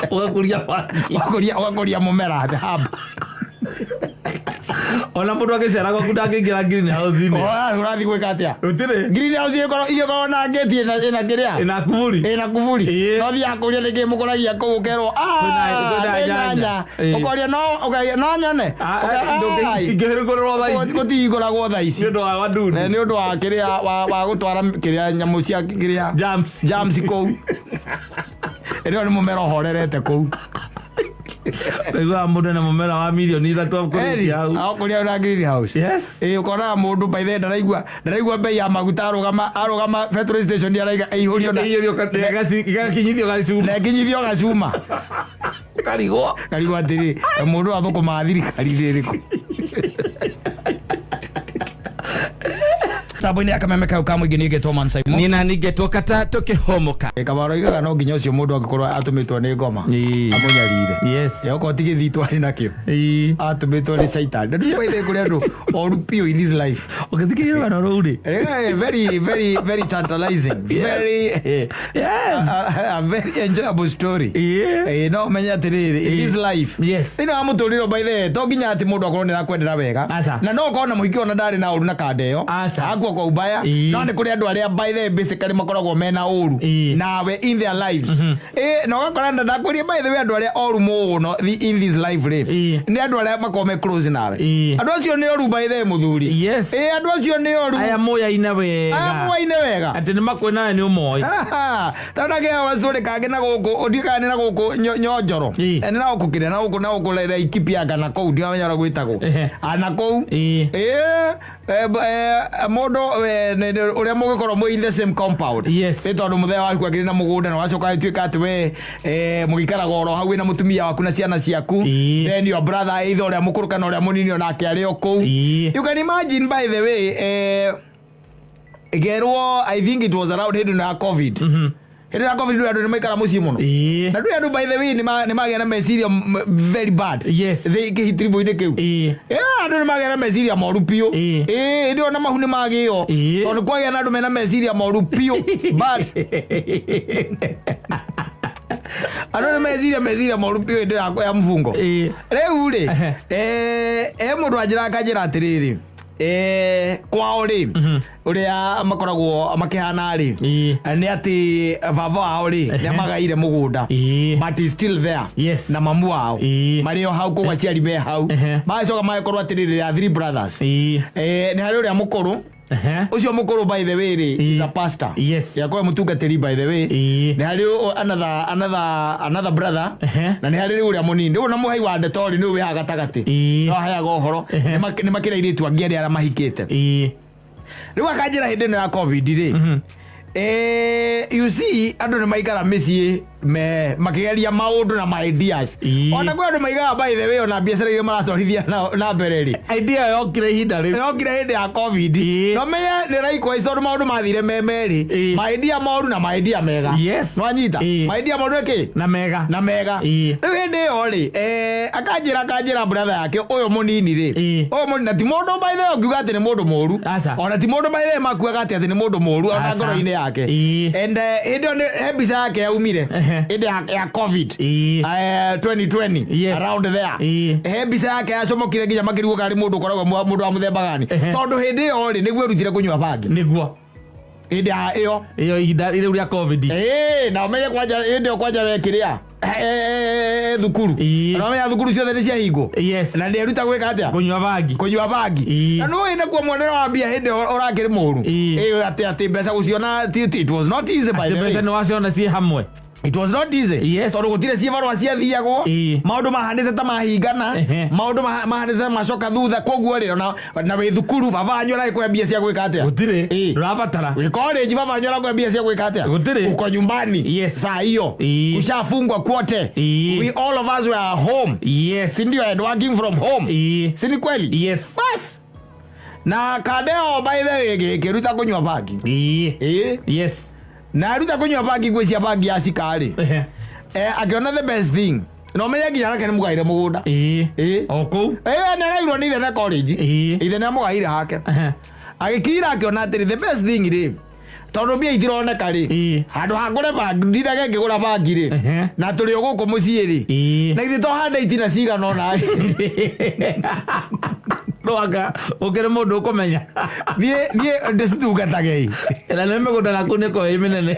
Ũgakũria bangi. Ũgakũria mũmera, the herb. Ona mũndũ agĩcera gwaku ndangĩingĩra greenhouse-inĩ. Ũrathiĩ gwĩka atĩa? Gũtirĩ. Greenhouse ĩgĩkorwo na ngĩti ĩna kĩrĩa? Ĩna kuburi. Ĩna kuburi. Ĩĩ. No thiaga kũria nĩkĩ mũkũragia kũu ũkerwo, "Ah, Kwĩna nĩ nyanya." nyanya. Ĩĩ. Ũkoria no ũkaria no nyone. Ah, Ũka- ah, "Ai." Ingĩhingũrĩrwo thaa ici. Gũtihingũragwo thaa ici. Nĩ ũndũ wa wadudu. Nĩ ũndũ wa kĩrĩa wa gũtwara kĩrĩa nyamũ cia kĩrĩa Germs. germs kũu. Ĩrĩa nĩ mũmera ũhorerete kũu. Ũiguaga mũndũ ena mũmera wa mirioni 3 akũrĩtie hau. Akũrĩa na greenhouse. Yes. Ĩĩ, ũkonaga mũndũ by the way ndaraigua bei ya maguta arũgama petrol station araiga ĩihũrio na Ĩihũrio gakinyithio gacuma. Na ĩkinyithio gacuma. Karigwo. Karigwo atĩrĩ, mũndũ athũkũmaga thirikari ĩrĩkũ? Tambo-inĩ ya kameme kau ka mũingĩ niĩ ngetwo Man Simon. Niĩ nani ngetwo kata tũkĩhũmũka. Kamaro oigaga no nginya ũcio mũndũ angĩkorwo atũmĩtwo nĩ ngoma amũnyarire. Okorwo ti gĩthitũ arĩ nakĩo. Atũmĩtwo nĩ caitani. Na ndũĩ by the way kũrĩ andũ oru biũ in this life. Ũngĩthikĩrĩria rũgano rũu rĩ. Very very very tantalizing. Very a very enjoyable story. No ũmenye atĩrĩrĩ, in this life. Thĩinĩ wa mũtũrĩre by the way, to nginya atĩ mũndũ akorwo nĩ arakwendera wega. Aca. Na no ũkorwo na mũhiki ona ndarĩ na ũru na kanda ĩyo. Aca. Akua kwa ubaya. No nĩ kũrĩ andũ arĩa by the way basically makoragwo mena ũru nawe in their lives. Na ũgakora ndakwĩria by the way andũ arĩa oru mũno in this life rĩ. Nĩ andũ arĩa makoragwo me close nawe. Andũ acio nĩ oru by the way mũthuri. Andũ acio nĩ oru. Aya moyaine wega. Aya moyaine wega. Atĩ nĩ makwĩnawe nĩ ũmoĩ. Tondũ ndakĩaga story kangĩ na gũkũ ũtiĩ kana nĩ na gũkũ Nyonjoro. Nĩ na gũkũ kĩrĩa na gũkũ na gũkũ Laikipia kana kũu ndiramenya ũrĩa gwĩtagwo. Na kũu. Mũndũ ũrĩa mũgĩkorwo mwĩ in the same compound. Nĩ tondũ mũthee waku akĩrĩ na mũgũnda na wacoka ĩtuĩka atĩ we mũgĩikaraga oro hau wĩna mũtumia waku na ciana ciaku. Then your brother either ũrĩa mũkũrũ kana ũrĩa mũnini onake arĩ o kũu. You can imagine by the way, gerwo I think it was around hĩndĩ ĩno ya COVID. Hĩndĩ ya COVID andũ nĩ maikara mũciĩ mũno. Na ndũĩ andũ by the way nĩ magĩa na meciria very bad. Kĩhitiribũ-inĩ kĩu. Yeah, andũ nĩ magĩa na meciria moru biũ. Ĩĩ, hĩndĩ ĩyo na mahu nĩ magĩo. Tondũ kwagĩa na andũ mena meciria moru biũ. But andũ nĩ meciria moru biũ hĩndĩ ya mũbungo. Rĩu rĩ, mũndũ anjĩra akanjĩra atĩrĩrĩ, kwao rĩ, ũrĩa makoragwo makĩhana rĩ, nĩ atĩ baba wao rĩ nĩ amagaire mũgũnda, but is still there. Na mamu wao marĩ o hau, koguo aciari me hau. Magacoka magakorwo atĩrĩrĩ, they are three brothers. Nĩ harĩ ũrĩa mũkũrũ. Ũcio mũkũrũ by the way rĩ, is a pastor. Yakoe mũtungatĩri by the way. Nĩ harĩ another brother. Na nĩ harĩ rĩu ũrĩa mũnini rĩu na mũhei wa ndeto rĩ, nĩwe wĩ haha gatagatĩ. No aheaga ũhoro. Nĩ makĩrĩ airĩtu angĩ arĩa mahikĩte. Rĩu akanjĩra hĩndĩ ĩno ya COVID rĩ, you see andũ nĩ maikara mĩciĩ me makĩgeria maũndũ na ma ideas. Ona kwĩ andũ maigaga by the way ona biacara iria maratwarithia na mbere rĩ, Idea yokire ihinda rĩu. Yokire hĩndĩ ya COVID. No menye nĩ likewise tondũ maũndũ mathire me merĩ, ma idea moru na ma idea mega. Nwanyita? Ma idea moru nĩ kĩ? Na mega. Na mega. Rĩu hĩndĩ ĩyo rĩ, akanjĩra brother yake ũyũ mũnini rĩ, ũyũ mũnini na ti mũndũ by the way ũngiuga atĩ nĩ mũndũ mũru. Aca. Ona ti mũndũ by the way makuaga atĩ nĩ mũndũ mũru ona Aca. ngoro-inĩ yake. And hĩndĩ ĩyo he mbica yake yaumire hĩndĩ ya COVID, 2020, around there. He mbica yake yacomokire nginya makĩrigwo karĩ mũndũ ũkoragwo mũndũ wa mũthemba gani, tondũ hĩndĩ ĩyo rĩ nĩguo erutire kũnyua bangi. Hĩndĩ ya ĩyo. Ĩyo ihinda rĩu rĩa COVID. Ĩĩ, na ũmenye kwanja hĩndĩ ĩyo kwanja wekĩrĩa thukuru. Na ũmenye thukuru ciothe nĩ ciahingwo. Na nĩeruta gwĩka atĩa? Kũnyua bangi. Kũnyua bangi. Na nĩũĩ nakuo mwonere wa mbia hĩndĩ ĩyo ũrakĩrĩ mũru. Ĩĩ, atĩ mbeca gũciona it was not easy by Atĩ the way. mbeca nĩ waciona ciĩ hamwe. It was not easy. Tondũ gũtirĩ ciĩbarũa ciathiagwo. Maũndũ mahanĩte ta mahingana. Maũndũ mahanĩte ta macoka thutha, koguo rĩ ona na wĩ thukuru baba wanyu aragĩkũhe mbia cia gwĩka atĩa? Gũtirĩ. Ndũrabatara. Wĩ college baba wanyu arakũhe mbia cia gwĩka atĩa? Gũtirĩ. Uko nyumbani. Saa hiyo kushafungwa kwote. We all of us were home. Si ndio? And working from home. Si ni kweli? Yes. Bas. Na kadeo by the way gĩkĩruta kũnyua bangi. Na aruta kũnyua bangi gwĩcia bangi ya cikarĩ. Akĩona the best thing. Na ũmenye nginya nake nĩ mũgaire mũgũnda. O kũu. Nĩ agairwo nĩ ithe na college. Ithe nĩ amũgaire hake. Agĩkira akĩona atĩrĩ the best thing rĩ, Tondũ mbia itironeka rĩ, handũ ha ngũre bangi, ndindage ngĩgũra bangi rĩ, na tũrĩ o gũkũ mũciĩ rĩ, na ithuĩ tohanda itina cigana ũna. Ndwanga ũkĩrĩ mũndũ ũkũmenya. Niĩ ndĩcitungatage. Na nĩ mĩgũnda naku nĩ ĩkoragwo ĩ mĩnene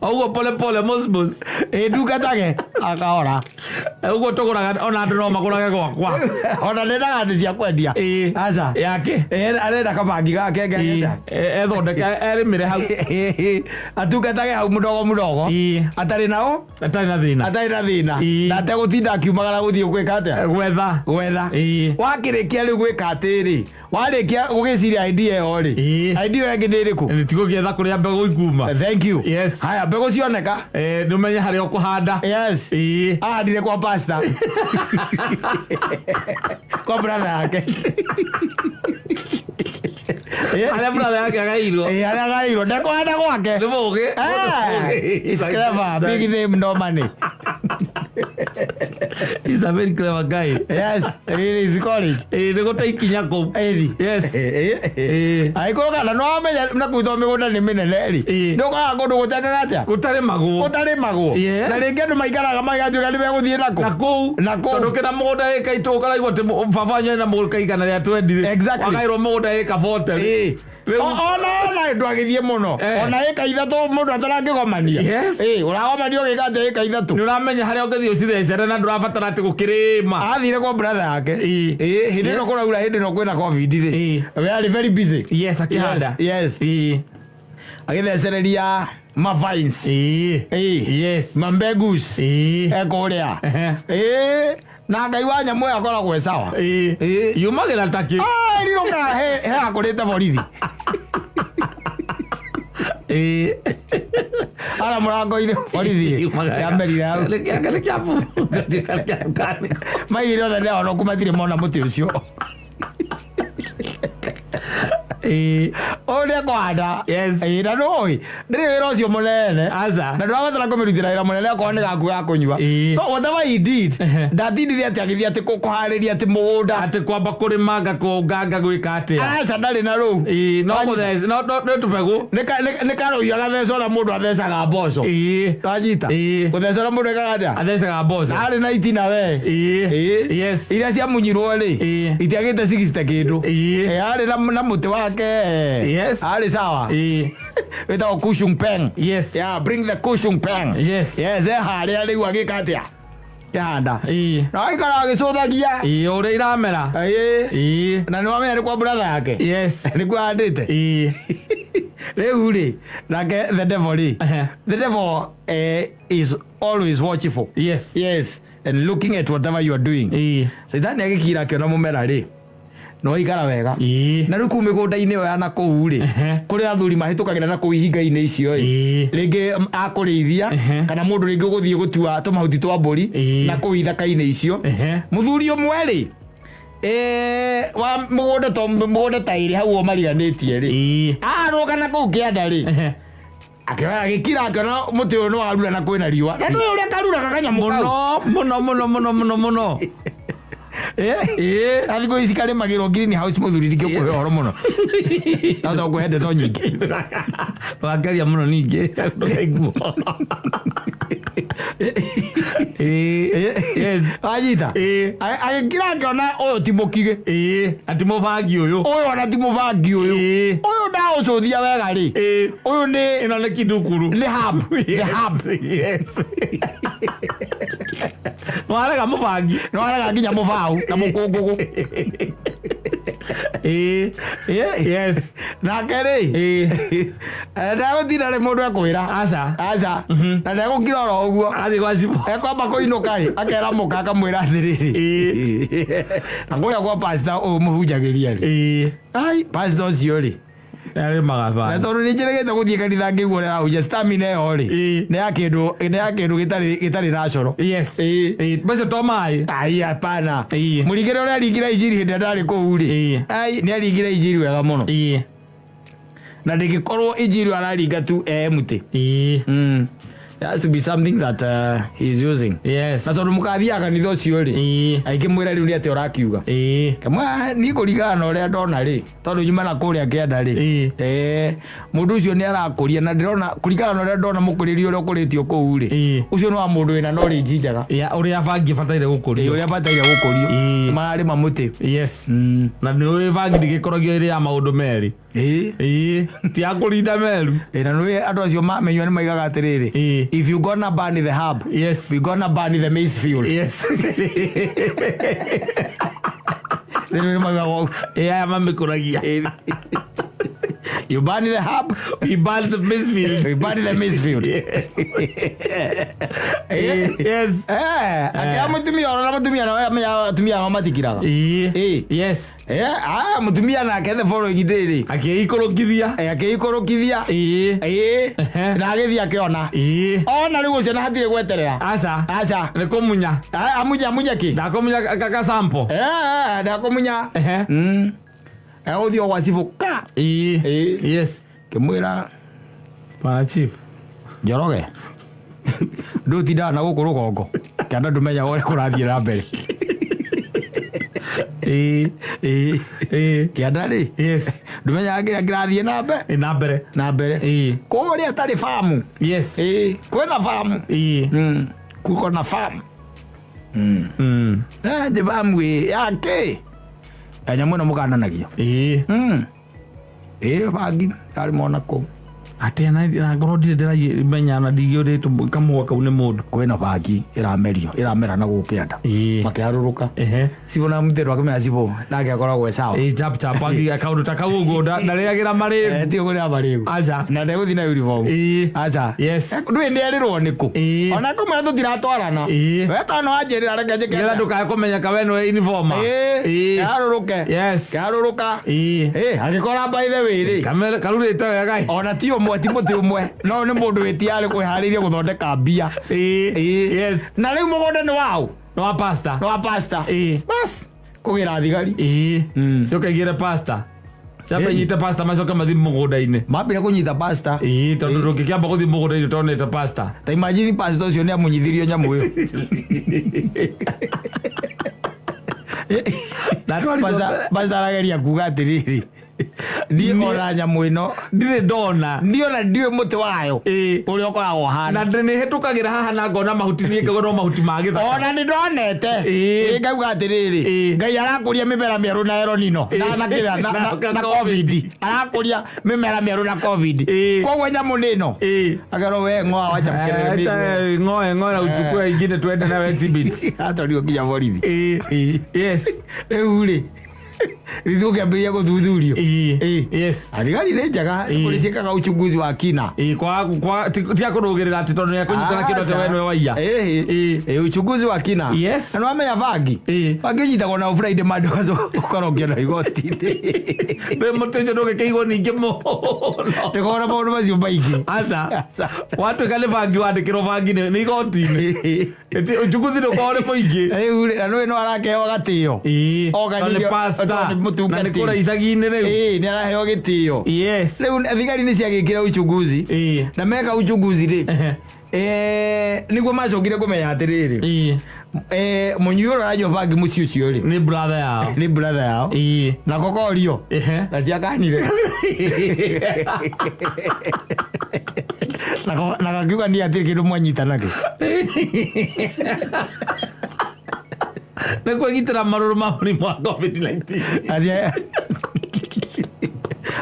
ũguo, pole pole, mosmos. Ĩ, ndungatage akahora. Ũguo tũgũraga, ona andũ no magũrage gwakwa. Ona ndendaga thĩ cia kwendia. Aca. Yake. Arenda kabangi gake ngegenda. Ethondeke, erĩmĩre hau. Atungatage hau mũdogo mũdogo. Atarĩ nao. Atarĩ na thĩna. Atarĩ na thĩna. Na ategũtinda akiumagara gũthiĩ gwĩka atĩa? Gwetha. Gwetha. Wakĩrĩkia rĩu gwĩka atĩrĩ, warĩkia gũgĩciria idea ĩyo rĩ, idea ĩyo ĩngĩ nĩ ĩrĩkũ? Nĩ tigũgĩetha kũrĩa mbegũ ikuma. Thank you. Yes. Haya, mbegũ cioneka. Nĩ ũmenye harĩa ũkũhanda. Yes. Ahandire kwa pastor, kwa brother yake. Harĩa brother yake agairwo. Harĩa agairwo, ndekũhanda gwake. Nĩ mũgĩ. Is clever, big name, no money. He's a very clever guy. Yes, really is college. Nĩ gũte ikinya kũu. Ĩri. Yes. Angĩkorwo kana no wamenya na kũu tondũ mĩgũnda nĩ mĩnene rĩ, nĩ ũkoraga kũndũ gũtekaga atĩa? Gũtarĩmagwo. Gũtarĩmagwo. Na rĩngĩ andũ maikaraga magatuĩka nĩ megũthiĩ nakũ? Na kũu. Na kũu. Tondũ kĩna mũgũnda ĩka itũ ũkaraigua atĩ baba wanyu ena mũgũnda 120 rĩ. Wagaĩrwo mũgũnda ĩka 40. Ona ona ndwagĩthiĩ mũno. Ona ĩka 3 mũndũ atarakĩgomania. Ũragomania ũgĩka atĩa ĩka 3? Nĩ ũramenya harĩa ũngĩthiĩ ũcithecere na ndũrabatara atĩ gũkĩrĩma. Athire kwa brother yake. Hĩndĩ ĩno kũraura, hĩndĩ ĩno kwĩna COVID rĩ, we are very busy. Yes, akĩhanda. Yes. Agĩthecereria mavines. Mambegus. Ekũrĩa. Na Ngai wa nyamũ ĩyo akoragwo e sawa. Yumagĩra takĩ. Rirũka he hakũrĩte borithi. Ara mũrango-inĩ borithi yamerire hau. Maigire othe nĩ ahonoku, matirĩ mona mũtĩ ũcio. Ũyũ nĩ ekũhanda. Na nũĩ ndĩrĩ wĩra ũcio mũnene. Aca. Na ndũrabatara kũmĩrutĩra wĩra mũnene okorwo nĩ gaku ga kũnyua. So whatever he did, ndatindire atĩ agĩthiĩ atĩ kũharĩria atĩ mũgũnda. Atĩ kwamba kũrĩma ngakũnganga gwĩka atĩa. Aca, ndarĩ na rũu. No kũthece no no nĩ tũbegũ. Nĩ karũhiũ agatheca ũrĩa mũndũ athecaga mboco. Wanyita? Gũtheca ũrĩa mũndũ ekaga atĩa? Athecaga mboco. Arĩ na itina we. Iria ciamunyirwo rĩ, itiagĩte 60 kĩndũ. Arĩ na mũtĩ wake. Arĩ sawa. Wĩtagwo kushung peng. Yeah, bring the kushung peng. Yes, harĩa rĩu agĩka atĩa? Kĩhanda. Na aikara agĩcũthagia. Ũrĩa iramera. Na nĩ wamenya nĩ kwa brother yake. Nĩkuo ahandĩte. Rĩu rĩ, nake the devil rĩ, the devil is always watchful. Yes, and looking at whatever you are doing. Caitani agĩkira akĩona mũmera rĩ, no ikara wega. Na rĩu kũu mĩgũnda-inĩ ĩyo ya na kũu rĩ, kũrĩ athuri mahĩtũkagĩra na kũu ihinga-inĩ icio ĩ, rĩngĩ akũrĩithia, kana mũndũ rĩngĩ ũgũthiĩ gũtua tũmahuti twa mbũri na kũu ithaka-inĩ icio. Mũthuri ũmwe rĩ, wa mũgũnda, to mũgũnda ta ĩrĩ hau ũguo mariganĩtie rĩ, arũga na kũu kĩanda rĩ, akĩoya, agĩkira, akĩona mũtĩ ũyũ nĩ warura na kwĩna riũa, na nĩũĩ ũrĩa karuraga kanyamũ kau. Mũno mũno mũno mũno mũno mũno. Na thikũ ici karĩmagĩrwo green house. Mũthuri, ndingĩkũhe ũhoro mũno no to ngũhe ndeto nyingĩ. Ndũgakeria mũno ningĩ ndũkaiguo. Yes. Wanyita? Agĩkira akĩona ũyũ ti mũkigĩ. Ati mũbangi ũyũ. Ũyũ ona ti mũbangi ũyũ. Ũyũ ndaũcũthia wega rĩ, ũyũ nĩ Ĩno nĩ kindukuru. Nĩ herb, the herb. Yes. Nĩwarega mũbangi. Nĩwarega nginya mũbaũ na mũkũngũgũ. Yes. Nake rĩ, ndagũtinda rĩ mũndũ ekwĩra. Aca. Aca, na ndegũkira oro ũguo. Athiĩ gwa cibũ. Ekwamba kũinũka ĩ, akera mũka, akamwĩra atĩrĩrĩ, na kũrĩa kwa pastor ũyũ mũhunjagĩria rĩ, ai, pastor ũcio rĩ, Arĩmaga na bangi. tondũ nĩ njĩrĩgĩte gũthiĩ kanitha ngĩigua ũrĩa arahunjia, stamina ĩyo rĩ, nĩ ya kĩndũ gĩtarĩ na coro. Macio to maĩ. Ai, hapana. Mũringĩre ũrĩa aringire injiri hĩndĩ ĩrĩa ndarĩ kũu rĩ, ai, nĩ aringire injiri wega mũno, na ndĩngĩkorwo injiri araringa tu e mũtĩ. There has to be something that he is using. Na tondũ mũkathiaga kanitha ũcio rĩ, aikĩmwĩra rĩu nĩ atĩ ũrakiuga. Kamwe niĩ kũringana na ũrĩa ndona rĩ, tondũ nyuma na kũrĩa kĩanda rĩ, mũndũ ũcio nĩ arakũria na ndĩrona kũringana na ũrĩa ndona mũkũrĩrie ũrĩa ũkũrĩtio kũu rĩ, ũcio nĩ wa mũndũ wĩna knowledge njega. Ya ũrĩa bangi ĩbataire gũkũrio. Ũrĩa bataire gũkũrio. Mararĩma mũtĩ. Na nĩ ũĩ bangi ndĩgĩkoragio ĩrĩ ya maũndũ merĩ. Ti ya kũrinda meru. Na nĩ andũ acio mamenywa nĩ maigaga atĩrĩrĩ, if you gonna burn the hub, we gonna burn the maize field. Rĩu nĩ maugaga ũguo. Aya mamĩkũragia. You burn the hub, We burn the maize field. we burn the maize field. Akĩra mũtumia ona mũtumia nawe amenya atumia ao matikiraga. Mũtumia nake the following day rĩ, Akĩikũrũkithia. Akĩikũrũkithia. Na agĩthiĩ akĩona. Ona rĩu ũcio na hatirĩ gweterera. Aca. Aca. Nĩ kũmunya. Amunya amunya kĩ? Ndakũmunya gasample. Ndakũmunya. Agũthiĩ o gwa cibũ ka. Kĩmwĩra Bwana chief. Njoroge. Ndũtindaga na gũkũ rũgongo. Kĩanda ndũmenyaga ũrĩa kũrathiĩ na mbere. Kĩanda rĩ. Ndũmenyaga kĩrĩa kĩrathiĩ na mbere. Na mbere. Na mbere. Kũrĩa tarĩ famu. Kwĩna famu. Kuko na famu. Nĩ famu ĩ ya kĩ? Ya nyamũ ĩno mũkananagia. Bangi yarĩ mona kũu. Atĩa na ngorwo ndirĩ ndĩramenya na ndingĩũrĩtwo kamũgwa kau nĩ mũndũ. Kwĩna bangi ĩramerio ĩramera na gũkũ kĩanda. Makĩharũrũka. Cibũ na mũtĩrũ akĩmenya cibũ nake akoragwo e sawa. Chap chap kaũndũ ta kau ũguo ndarĩagĩra marĩgu. Ti ũkũrĩa marĩgu. Aca. Na ndegũthiĩ na uniform. Aca. Ndũĩ nĩerirwo nĩkũ. Ona kũmwĩra tũtiratwarana. We tondũ nĩwanjĩrĩra reke njĩke Nĩgetha atĩa. ndũkae kũmenyeka we nĩwe informer. Kĩharũrũke. Kĩharũrũka. Agĩkora by the way rĩ. Karurĩte wega ĩ. Ona ti ũmwe ti mũtĩ ũmwe no nĩ mũndũ wĩtiarĩ kwĩharĩirie gũthondeka mbia. Na rĩu mũgũnda nĩ waũ? Nĩ wa pastor. Nĩ wa pastor. Bas kũgĩra thigari. Cioke igĩre pastor. Ciambe inyite pastor macoke mathiĩ mũgũnda-inĩ. Mambire kũnyita pastor. Tondũ ndũngĩkĩamba gũthiĩ mũgũnda-inĩ ũtonete pastor. Ta imagine pastor ũcio nĩ amunyithirio nyamũ ĩyo. Pastor arageria kuga atĩrĩrĩ, niĩ ona nyamũ ĩno Ndirĩ ndona. Ndiĩ ona ndiũĩ mũtĩ wayo ũrĩa ũkoragwo ũhana. Na nĩ hĩtũkagĩra haha na ngona mahuti niĩ ngauga no mahuti ma gĩthaka. Ona nĩ ndonete. Ngauga atĩrĩrĩ, Ngai arakũria mĩmera mĩerũ na El Nino. Na kĩrĩa, na COVID. Arakũria mĩmera mĩerũ na COVID. Koguo nyamũ nĩ ĩno. Akerwo we ng'oa wacha mkerere mĩguo. Ng'oe ng'oe na uchukue ingine twende nayo exhibit. Atwarirwo nginya borithi. Rĩu rĩ, rĩu ũkĩambĩrĩria gũthuthurio. Thigari nĩ njega, kũrĩ ciĩkaga uchunguzi wa kina. Kwa ti akũrũgĩrĩra atĩ tondũ nĩekũnyitana kĩndũ atĩ we nĩwe waiya. Uchunguzi wa kina. Na nĩwamenya bangi. Bangi ũnyitagwo na Friday Monday ũkorwo ũkĩona igoti-inĩ. Rĩu mũtĩ ũcio ndũngĩkĩigwo ningĩ mũno. Ndĩkona maũndũ macio maingĩ. Aca. Watuĩka nĩ bangi wandĩkĩrwo bangi nĩ igoti-inĩ. Uchunguzi ndũkorwo ũrĩ mũingĩ. Rĩu rĩ, na nĩũĩ no arakĩheo gatĩo. Oga Tondũ nĩ pastor. tondũ nĩ mũtungatĩri. Na nĩ kũrĩa icagi-inĩ rĩu. Nĩ araheo gĩtĩo. Rĩu thigari nĩ ciagĩkĩra uchunguzi. Na meka uchunguzi rĩ, nĩguo macokire kũmenya atĩrĩrĩ, mũnyui ũrĩa ũranyua bangi mũciĩ ũcio rĩ, Nĩ brother yao. Nĩ brother yao. Na kokorio. Na tiakanire. Na gakiuga niĩ hatirĩ kĩndũ mwanyita nakĩo. Nĩ kwĩgitĩra marũrũ ma mũrimũ wa COVID-19.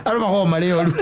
Andũ makoragwo marĩ oru.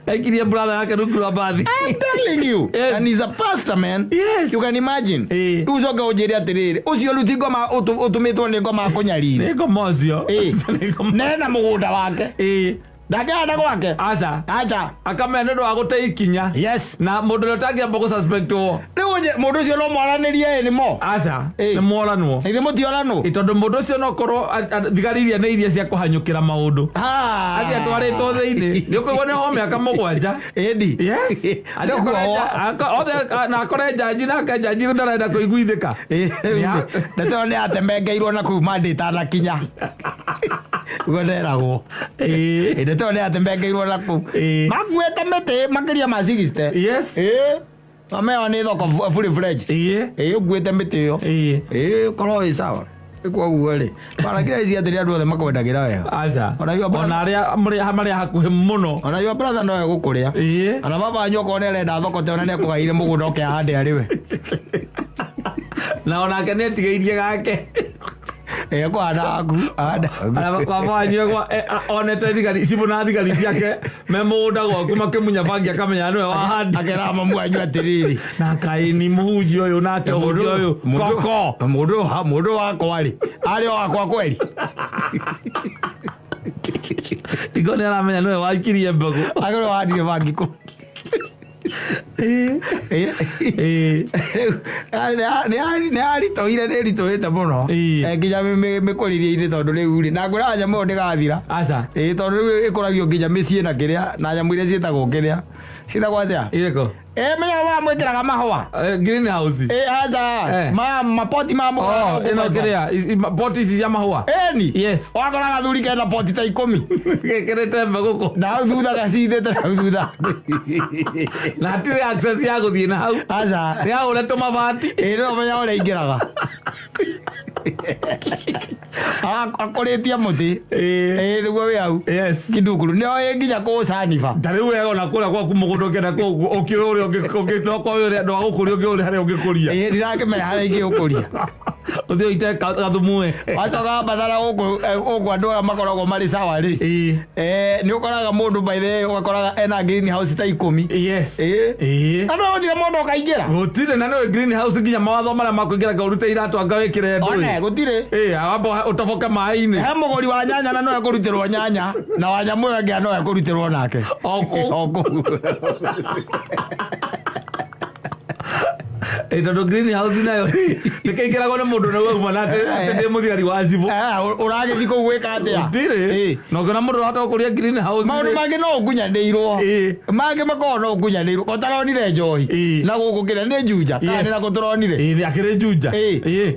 Aikirie brother yake rungu rwa mbathi. I'm telling you. And he's a pastor, man. You can imagine. Rĩu ũcoke ũnjĩre atĩrĩrĩ, ũcio rĩu ti ngoma ũtũmĩtwo nĩ ngoma akũnyarire. Nĩ ngoma ũcio. Nĩ ngoma. Nena mũgũnda wake. Ndangĩhanda gwake. Aca. Aca. Akamenya nĩ ũndũ wa gũte ikinya. Na mũndũ ũrĩa ũtangĩamba gũsuspectwo. Rĩu mũndũ ũcio no mwaranĩrie ĩ nĩ mo. Aca. Nĩ mworanwo. Ithe mũtioranwo. Tondũ mũndũ ũcio no korwo thigari iria nĩ iria cia kũhanyũkĩra maũndũ. Athiĩ atwarĩtwo thĩinĩ. Nĩ ũkũigua nĩ ho mĩaka 7. Ĩndi. Yes. Nĩ kuohwo. Othe na akore njanji nake njanji ndarenda kũiguithĩka. Ndeto ĩyo nĩ yatemengeirwo na kũu Monday ĩtanakinya. Ũguo nderagwo. Ndeto ĩyo nĩ yatemengeirwo na kũu. Makuĩte mĩtĩ makĩria ma 60. Wamea nĩ thoko fully fledged. Ĩĩ, ũkuĩte mĩtĩ ĩyo. Ĩĩ, ũkorwo wĩ sawa. Koguo rĩ, barakira ici atĩrĩ andũ othe makwendagĩra wega. Aca. Ona your brother- Ona arĩa marĩ hakuhĩ mũno. Ona your brother no egũkũrĩa. Ona baba wanyu okorwo nĩ arenda thoko ta ona nĩ akũgaire mũgũnda oke ahande arĩ we. Na onake nĩ etigĩirie gake. Ekũhanda haku, ahanda haku. Ona baba wanyu onete thigari cibũ na thigari ciake me mũgũnda gwaku makĩmunya bangi akamenya nĩwe wahandi. Akera mamu wanyu atĩrĩrĩ. Na kaĩ ni mũhunjia ũyũ nake mũhunjia ũyũ koko. Mũndũ wakwa rĩ, arĩ o wakwa kweri. Ingo nĩ aramenya nĩwe waikirie mbegũ. Agĩrwo wahandire bangi kũ. Nĩ aritũhire, nĩ ritũhĩte mũno. Nginya mĩkũrĩrie-inĩ tondũ rĩu rĩ, na ngwĩraga nyamũ ĩyo ndĩgathira. Aca. Ĩĩ, tondũ rĩu ĩkũragio nginya mĩciĩ na kĩrĩa, na nyamũ iria ciĩtagwo kĩrĩa, ciĩtagwo atĩa? Irĩkũ? Ĩĩ, menya wa mwĩkĩraga mahũa. Greenhouse. Ĩĩ, aca. Mapoti ma Oh, ĩno kĩrĩa, poti ici cia mahũa. Ĩni. Yes. Wakora gathuri kena poti ta 10. Gekĩrĩte mbegũ kũ. Na hau thutha gacithĩte na hau thutha. Na hatirĩ access ya gũthiĩ na hau. Aca. Nĩ ahũre tũmabati. Ĩĩ, no menya ũrĩa aingĩraga. Akũrĩtie mũtĩ. Ĩĩ, nĩguo wĩ hau. Yes. Kidukuru. Nĩ oĩ nginya kũũcaniba. Ta rĩu we ona kũrĩa gwaku mũgũnda ũkĩenda ũkĩũĩ ũrĩa no korwo ũrĩa andũ a gũkũria ũngĩũĩ harĩa ũngĩkũria. Ĩĩ, ndirakĩmenya harĩa ingĩũkũria. Ũthiĩ ũite gathumu we. Wacoka wambathara gũkũ andũ aya makoragwo marĩ sawa rĩ. Nĩ ũkoraga mũndũ by the way ũgakoraga ena green house ta 10. Yes. Ĩĩ. Na no gũtirĩ mũndũ ũkaingĩra. Gũtirĩ, na nĩũĩ green house nginya mawatho marĩa makũingĩra nga ũrute iratũ anga wĩkĩre ndũĩ. One, gũtirĩ. Ĩĩ, wamba ũtoboke maĩ-inĩ. He mũgũri wa nyanya na no ekũrutĩrwo nyanya, na wa nyamũ ĩyo ĩngĩ no ekũrutĩrwo nake. O kũu. O kũu. Tondũ green house nayo nĩkĩingĩragwo nĩ mũndũ na auma na atĩ nĩ mũthigari wa cibũ. Ũragĩthiĩ kũu gwĩka atĩa? Gũtirĩ. Na ũngĩona mũndũ ũrahota gũkũria green house Maũndũ mangĩ no ũkunyanĩirwo. Mangĩ makoragwo no ũkunyanĩirwo. Ko taronire njohi. Na gũkũ kĩrĩa nĩ Juja. Kana nĩ nakũ tũronire? Ĩĩ, akĩrĩ Juja.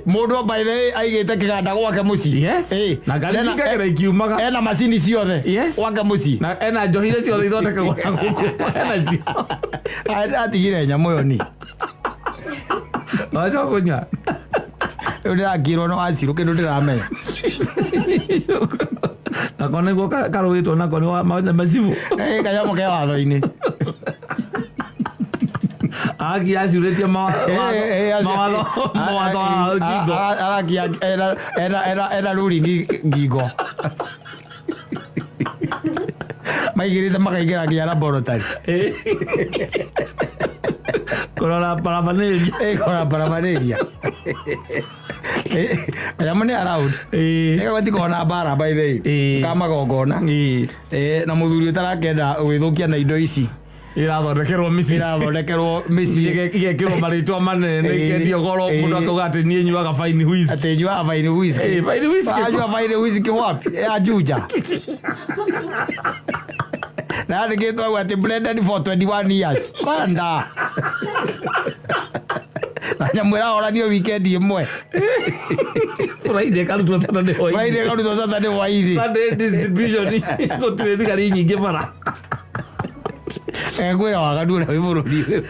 Mũndũ by the way aigĩte kĩganda gwake mũciĩ. Yes. Na ngari cingagĩra ikiumaga. Ena macini ciothe. Yes. Gwake mũciĩ. Na ena njohi iria ciothe ithondekagwo na gũkũ. Ena cio. Atigire nyamũ ĩyo ni. Wacoka kũnyua. Rĩu ndĩrakirwo no acirũ kĩndũ ndĩramenya. Nako nĩguo karũĩtwo nako nĩ macibũ. Kanyamũ ke watho-inĩ. Aki acurĩtie mawatho wa ngingo. Arakia ena ruling ngingo. Maigĩrĩte makaingĩra nginya laboratory. Kũrora paraphernalia. Kũrora paraphernalia. Kanyamũ nĩ allowed. Nĩgagatikorwo na mbara by the way. Ka magongona. Na mũthuri ũtarakĩenda gwĩthũkia na indo ici. Irathondekerwo mĩciĩ. Irathondekerwo mĩciĩ. Igekĩrwo marĩtwa manene ikendio goro mũndũ akauga atĩ niĩ nyuaga fine whisky. Atĩ nyuaga fine whisky. Fine whisky. Anyua fine whisky wapi? Ya Juja. Na yandĩkĩtwo hau atĩ blended for 21 years. Kwanda. Na nyamũ ĩrahoranio weekend ĩmwe. Friday karutwo Saturday hwainĩ. Friday karutwo Saturday hwainĩ. Sunday distribution gũtirĩ thigari nyingĩ bara. Ngwĩra waganu ũrĩa wĩ bũrũri ũyũ.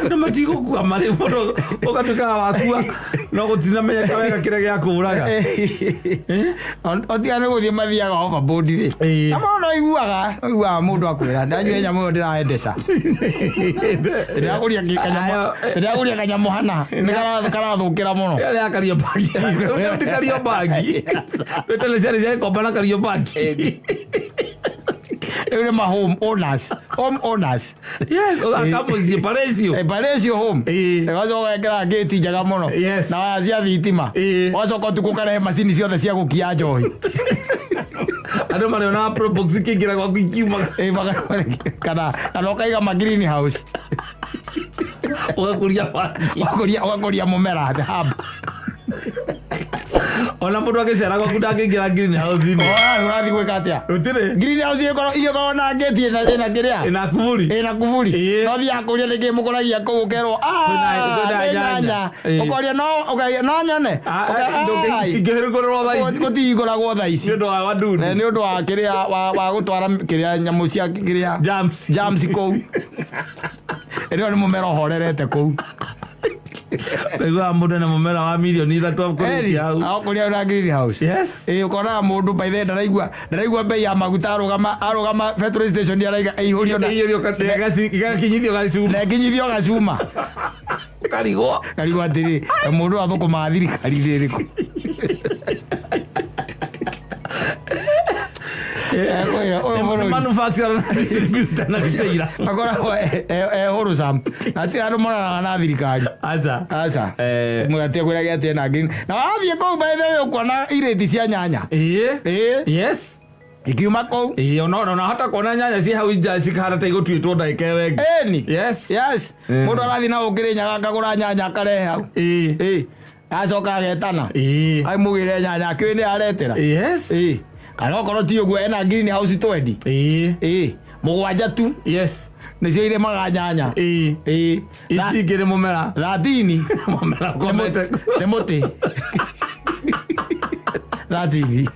Andũ matigũkua marĩ mũndũ ũgatuĩkaga wakua no gũtinamenyeka wega kĩrĩa gĩakũraga. Otiga nĩ gũthiĩ mathiaga overboard rĩ. Na mũndũ no iguaga mũndũ akwĩra ndanyua nyamũ ĩyo ndĩraendeca. Ndĩragũria kanyamũ hana nĩ karathũkĩra mũno. Ĩyo nĩ ya Kariobangi. Ĩyo ti Kariobangi. Wĩtene ciarĩ cia gĩkomba na Kariobangi. Rĩu nĩ ma home owners. Home owners. Yes, ũgaka mũciĩ Palacio. Palacio home. Ũgacoka ũgekĩra gate njega mũno. Yes. Na waya cia thitima. Ũgacoka ũtukũ ũkarehe macini ciothe cia gũkia njohi. Andũ marĩonaga Probox ikĩingĩra gwaku ikiumaga. Kana ũkaiga ma green house. Ũgakũria bangi. Ũgakũria mũmera the hub. Ona mũndũ agĩcera gwaku ndangĩingĩra green house-inĩ. Ũrathiĩ gwĩka atĩa? Gũtirĩ. Green house ĩgĩkorwo na gate ĩna kĩrĩa? Ĩna kuburi. Ĩna kuburi. No thiaga kũria nĩkĩ mũkũragia kũu ũkerwo, Kwĩna nĩ nyanya. nyanya. Ũkoria no nyone. Ingĩhingũrĩrwo thaa ici. Gũtihingũragwo thaa ici. Nĩ ũndũ wa wadudu. Nĩ ũndũ wa kĩrĩa wa gũtwara kĩrĩa nyamũ cia kĩrĩa Germs. Germs kũu. Ĩrĩo nĩ mũmera ũhorerete kũu. Ũiguaga mũndũ na mũmera wa mirioni 3 akũrĩtie hau. Akũrĩa na greenhouse. Yes. Ĩĩ, ũkonaga mũndũ by the ndaraigua ndaraigua bei ya maguta, arũgama petrol station araiga ĩihũrio na Ĩiyũrio gakinyithio gacuma. Na ĩkinyithio gacuma. Karigwo. Karigwo atĩrĩ, na mũndũ athũkũmaga thirikari rĩrĩkũ? Ekwĩra, ũyũ bũrũri Manufacturer na distributor na retailer. Akoragwo e wholesome na hatirĩ andũ monanaga na thirikari. Aca. Aca. Eh. Mwĩgatie kwĩra gĩatie na green na wathiĩ kũu by the way ũkuona irĩti cia nyanya. Ĩĩ. Ĩĩ. Yes. Ikiuma kũu. Ĩĩ, ona hata kuona nyanya ciĩ hau nja cikahana ta igũtuĩtwo ndagĩka ĩyo ĩngĩ. Ĩni. Yes. Yes. Mũndũ arathiĩ na gũkĩrĩ nyaga akagũra nyanya akarehe hau. Ĩĩ. Ĩĩ, acoka agetana Ĩĩ. aimũgĩre nyanya akĩũĩ nĩ aretera. Yes. Ĩĩ, kana okorwo ti ũguo ena green house twendi. Ĩĩ. Ĩĩ, mũgwanja tu. Yes. Nĩcio irĩmaga nyanya. Ĩĩ. Ĩĩ. Ici ingĩ nĩ mũmera. 13. Mũmera ũkomete. Nĩ mũtĩ 13.